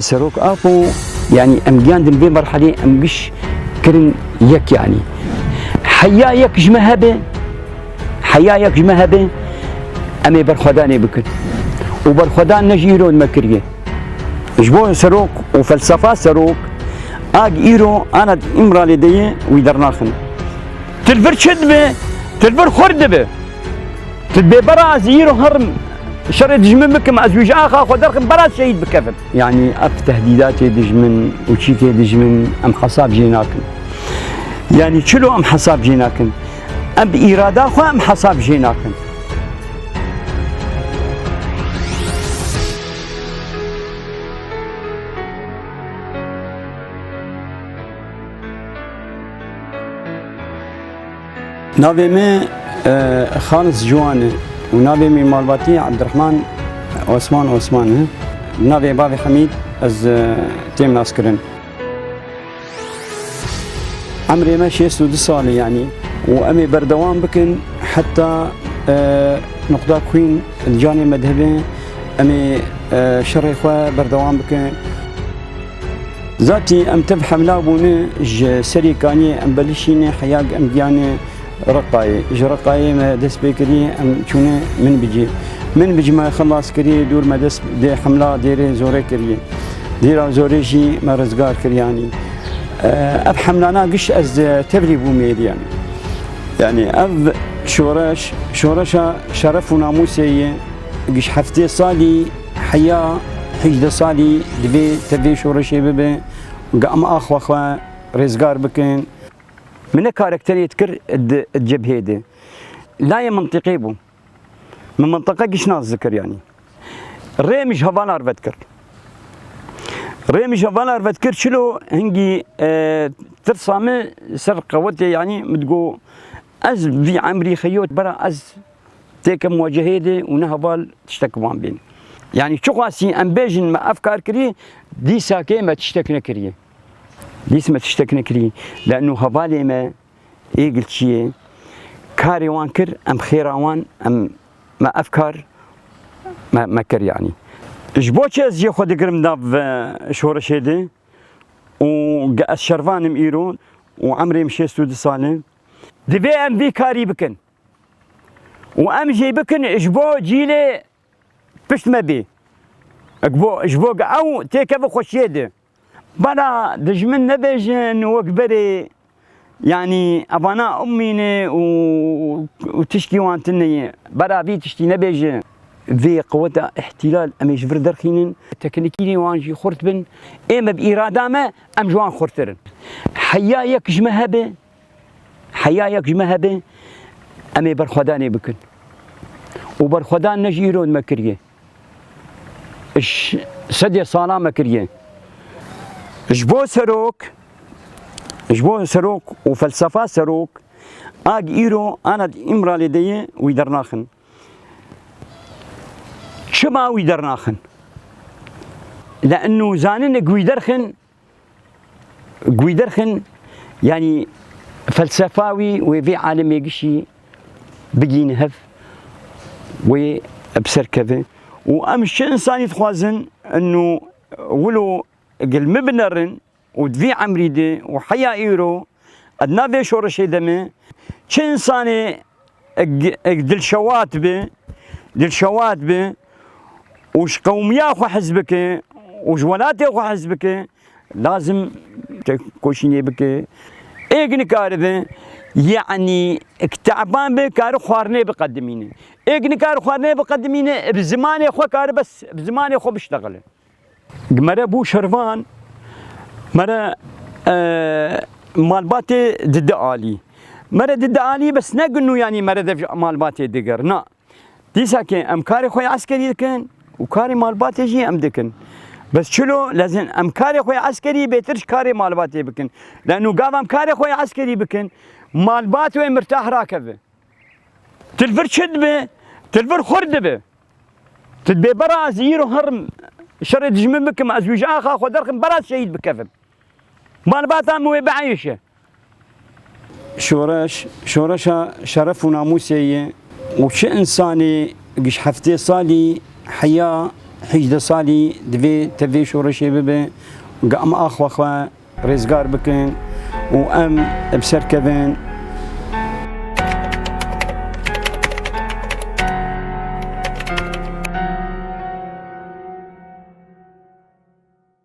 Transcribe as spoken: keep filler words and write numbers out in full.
Serok Apo, yanî em giyandin vê merhelê, em giş kirin yek, yanî heya yek ji me hebe, heya yek ji me hebe, em ê berxwedanê bikin. Û berxwedan ne ji îro me kiriye. Ji bo serok û felsefa serok, a gi îro ana di Îmralê de ye, wî dernaxin. Til vir çi dibe? Til vir xurt dibe. Tu dibê bera ez îro herim şerê dijmin bikim, ez wî ji axa xwe derxim, bera ez şehîd bikevim. Yanî ev tehdîdatê dijmin û çîkê dijmin em hesab jê nakin. Yanî çilo em hesab jê nakin. Em bi îrada xwe em hesab jê nakin. Navê me, e, Xalis Ciwan e û navê me malbatî Ebdirehman Osman Osman e. Navê bavê Hemîd ez, e, têm naskirin. Emrê me şêst û du sal e, yanî, û em ê berdewam bikin heta, e, nuqda ku hîn di canê me de hebe, em ê, e, şerê xwe berdewam bikin. Zatî em tev hemla bûne ji serê kaniyê em belişîne, heya em giyane Reqayê. Ji Reqayê me dest pê kiriye, em çûne Minbicê. Minbic me xilas kiriye, dûr me dest dê hemla dêrê zorê kiriye. Dêra zorê jî me rizgar kir, yanî. E, ev hemlana giş ez, e, tevlî bûm êdî, yanî. Yanî ev şoreş, şoreşa şeref û namûsê ye. Giş heftê salî, heya hejdeh salî divê tevê şoreşê bibe. Ga em axa xwe rêzgar bikin. Min ne karakterê dikir di, di cebhê de. Layê mintiqê bû. Min mintiqa giş nas dikir, yanî. Rê min ji hevalar vedikir. Rê min ji hevalar vedikir, çilo hingî, e, tirsa min ser qewetê, yanî min digo, ez vî emrî xeyot bera ez têkim wecihê de û ne heval tiştek wan bên. Yanî çiqasî em bêjin me ev kar kirî, dîsakê me tiştek nekiriye. Dîs me tiştek nekirî. Le'nû hevalê me ê gilçiyê karê wan kir, em xêra wan, em, me ev kar me, me kir, yanî. Ji bo çi ez cihê xwe digirim nav, e, şoreşê de û ge ez şervan im îro û emrê min şêst û du sal e. Divê em vî karî bikin. Û em jê bikin ji bo cîlê pişt me bê. Ji bo, ji bo ge ew têkeve xweşiyê de. Bala dijmin nebêjin wek berê, yanî evana ummî ne û, û tişkî wan tune ye. Bala vî tiştî nebêjin. Vê qeweta îhtîlal em ê ji vir derxînin. Teknîkî wan jî xurt bin. Ê me bi îrada me, em ji wan xurtir in. Heya yek ji me hebe, Heya yek ji me hebe, em ê berxwedanê bikin. Û berxwedan ne ji îro me kiriye. Ji sedê sala me kiriye. Ji bo serok, ji bo serok û felsefa serok, a gi îro ana di Îmralê de ye, wî dernaxin. Çima wî dernaxin? Le'nû zanin eg wî derxin, Guîderxin, yanî felsefa wî wê vê alemê gişî bigîne hev, wê bi ser keve. Û em ji çi insanî dixwazin, inu wilo gel min binerin û di vî emrî de û heya îro, ez di nav vê şoreşê de me, çi insanê eg, eg dilşewat bi, dilşewat bi û ji qewmiya xwe hez bike û ji welatê xwe hez bike, lazim te koşînê bike. Êg nikaribe, yanî eg teban be, kari xwarinê biqedimîne. Êg nikari xwarinê biqedimîne, bi zimanê xwe kari bes, bi zimanê xwe biştexile. Mere bû şervan, mere, e, malbatê di di alî. Mere di di alî bes ne ginu, yanî mere dev malbatê diger. Na. Dîsa ki em karê xwe yê eskerî dikin û karê malbatê jî em dikin. Bes çilo lezin em karê xwe yê eskerî bêtir ji karê malbatê bikin. Leno gav em karê xwe yê eskerî bikin, malbat wê mirtah rakeve. Til vir çi dibe? Til vir xurt dibe. Tu dibê bera ez îro herim şerê dijmin bikim, ez wî ji axa xwe derxim, bera ez şehîd bikevim. Malbata min wê bieyşe. Şoreş, şoreşa şeref û namûsê ye û çi insanê giş heftê salî heya Hejdeh salî divê te vê şoreşê bibe, ga em axa xwe rêzgar bikin û em bi ser kevin.